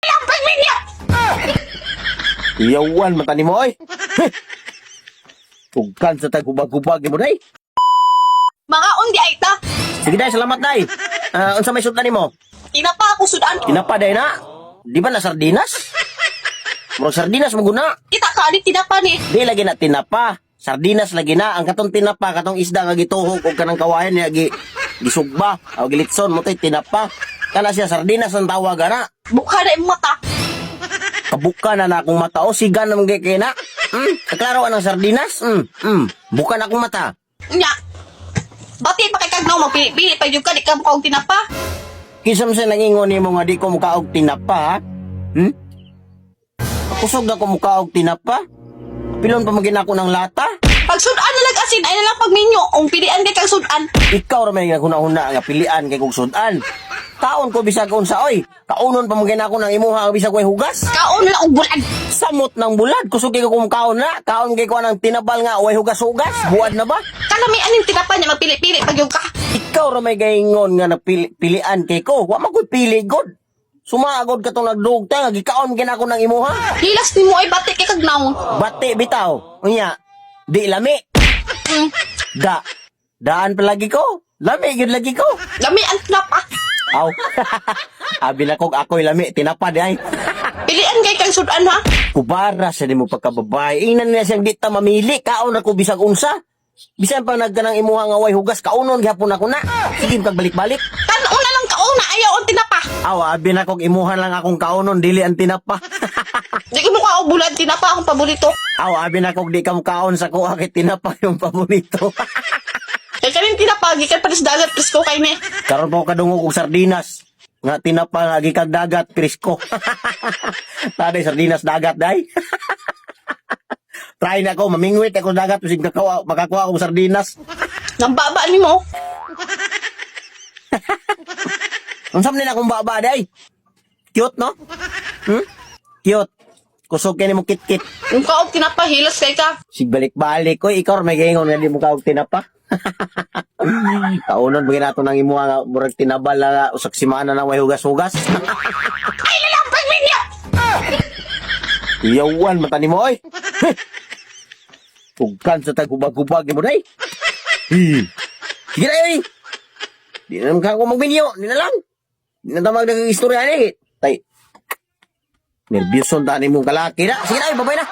Lang pagminyo! Yawan mata nimo oy. Heh. Tugkan sa tagubag-gubag nimo day. Mga undi ay ta. Sige day, salamat day. Ah, unsa may sudan nimo? Tinapa ako sudan. Tinapa day na. Di ba na sardinas? Murag sardinas mo guna. Kita ka ni tinapa ni. Di lagi na tinapa. Sardinas lagi na. Ang katong tinapa, katong isda nga gituhog og kanang kawayan niya gi gisugba o gilitson mo tay tinapa. Kana siya sardinas ang tawag ana. Bukha na imong mata. Kabuka na na akong mata o siga na mga kay na. Kaklaro ang sardinas. Buka na akong mata. Nya. Bati pa kay kagnaw magpili-pili pa jud ka di ka mukaog tinapa. Kinsa man sa nangingon nimo nga di ko mukaog tinapa, ha? Kusog na ko mukaog tinapa. Pilon pa magin ako ng lata. Pag sudan na lag asin ay na lang pagminyo. Ung pilian kay kag sudan. Ikaw ra may naghuna-huna nga pilian kay kog sudan. Kaon ko bisag unsa oy. Kaunon pa magin ako ng imuha bisag way hugas. Kaon na lang og bulad. Samot ng bulad kusog kay ko kaon na. Kaon kay ko ng tinabal nga way hugas-hugas. Buad na ba? Kalamian ning tinapa niya magpili-pili pa jud ka. Ikaw ra may gaingon nga napili pilian kay ko. Wa man ko'y pili god. Sumaagod ka tong nagdugtang nga gikaon gin ako ng imuha. Hilas nimo ay bati kay kagnaw. Bati bitaw. Unya, di lami. Da. Daan palagi ko. Lami gyud lagi ko. Lami ang tinapa. Aw. Abi na kog ako'y lami tinapa di ay. Pilian kay kag sudan ha. Kubara sa nimo pagkababae. Ingnan niya siyang di ta mamili. Kaon ra ko bisag unsa. Bisan pa nagkanang imuha nga way hugas kaunon gihapon ako na. Sige kag balik-balik. Tan-o na lang kauna ayaw ang tinapa. Aw, abi na kog imuha lang akong kaunon dili ang tinapa. Di ko mukha og bulad tinapa akong paborito. Aw, abi na kog di ka mukaon sa kuha kay tinapa yung paborito. Kay kaning tinapa gikan pa sa dagat presko kay ni. Karon po kadungog og sardinas. Nga tinapa nga gikag dagat presko. Taday sardinas dagat day. Try na ako mamingwit ako sa dagat bisig makakuha makakuha og sardinas. Nang baba nimo. Unsa man nila akong baba day? Cute no? Cute. Kusog kay nimo kit-kit. Yung kaog tinapa hilas kay ka. Sig balik-balik koy ikaw ra may gaingon nga di mo kaog tinapa. Kaunon ba ginato nang imuha nga murag tinabal na usak simana na way hugas-hugas. Ay na lang pagminyo. Yawan mata nimo oy. Heh. Tugkan sa tagubag-gubag nimo day. Sige na oy. Di na naman ka ako magminyo, di na lang. Di na tamag nag-istorya ni. Tay. Nervyoson ta nimo kalaki na. Sige na oy, babay na.